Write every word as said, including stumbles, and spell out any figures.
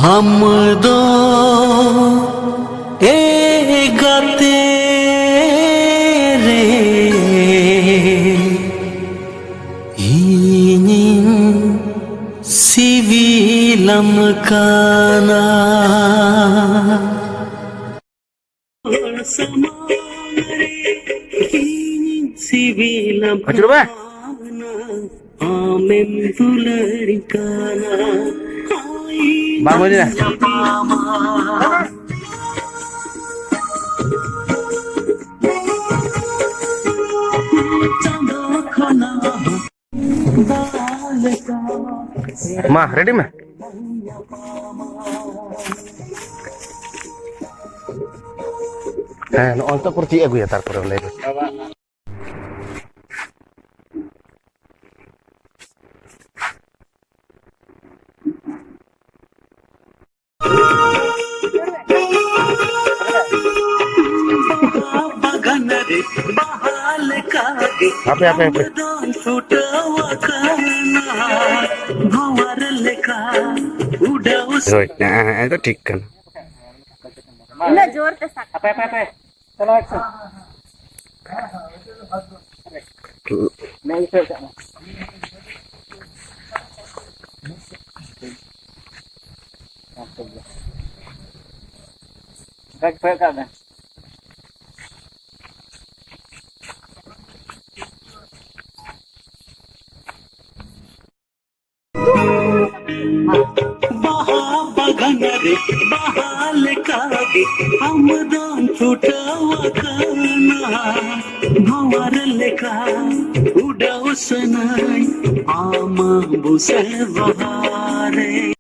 ᱟᱢ ᱫᱚ ᱮ ᱜᱟᱛᱮ ᱨᱮ ᱤᱧᱤᱧ ᱥᱤᱵᱤᱞᱟᱢ ᱠᱟᱱᱟ᱾ ᱥᱤᱵᱤᱞᱟᱢ ᱟᱹᱪᱩᱨ ᱢᱮ᱾ ᱠᱟᱱᱟ, ᱟᱢᱮᱢ ᱫᱩᱞᱟᱹᱲᱤᱧ ᱠᱟᱱᱟ᱾ ᱵᱟᱝ ᱦᱩᱭ ᱞᱮᱱᱟ᱾ ᱧᱟᱯᱟᱢᱟ᱾ ᱪᱟᱸᱫᱚ ᱠᱷᱚᱱᱟᱜ ᱢᱟ, ᱨᱮᱰᱤ ᱢᱮ᱾ ᱦᱮᱸ, ᱱᱚᱜᱼᱚᱭ ᱛᱚ ᱯᱚᱨᱮ ᱪᱮᱫ ᱟᱹᱜᱩᱭᱟ, ᱛᱟᱨᱯᱚᱨᱮ ᱞᱟᱹᱭ ᱢᱮ᱾ ᱵᱟᱦᱟ ᱵᱟᱜᱟᱱ ᱨᱮ ᱵᱟᱦᱟ ᱞᱮᱠᱟᱜᱮ ᱦᱟᱯᱮ, ᱦᱟᱯᱮ, ᱦᱟᱯᱮ᱾ ᱟᱢ ᱫᱚᱢ ᱪᱷᱩᱴᱟᱹᱣ ᱟᱠᱟᱱᱟ᱾ ᱵᱷᱟᱶᱟᱨ ᱞᱮᱠᱟ ᱩᱰᱟᱹᱣ ᱦᱳᱭ, ᱦᱮᱸ, ᱦᱮᱸ, ᱦᱮᱸ, ᱛᱚ ᱴᱷᱤᱠ ᱠᱟᱱᱟ᱾ ᱩᱱᱟᱹᱜ ᱡᱳᱨ ᱛᱮ ᱥᱟᱵ᱾ ᱦᱟᱯᱮ, ᱦᱟᱯᱮ, ᱦᱟᱯᱮ᱾ ᱪᱚᱞᱚ, action. ᱢᱮ, ᱤᱥᱟᱹᱨ ᱠᱟᱜ ᱢᱮ᱾ ᱵᱮᱜᱽ ᱠᱚᱭᱚᱜ ᱠᱟᱜ ᱢᱮ᱾ ᱵᱟᱦᱟ ᱵᱟᱜᱟᱱ ᱨᱮ ᱵᱟᱦᱟ ᱞᱮᱠᱟᱜᱮ ᱟᱢ ᱫᱚᱢ ᱪᱷᱩᱴᱟᱹᱣ ᱟᱠᱟᱱᱟ᱾ ᱵᱷᱟᱶᱟᱨ ᱞᱮᱠᱟ ᱩᱰᱟᱹᱣ ᱥᱟᱱᱟᱧ ᱟᱢᱟᱜ ᱵᱩᱥᱟᱹ ᱵᱟᱦᱟ ᱨᱮ᱾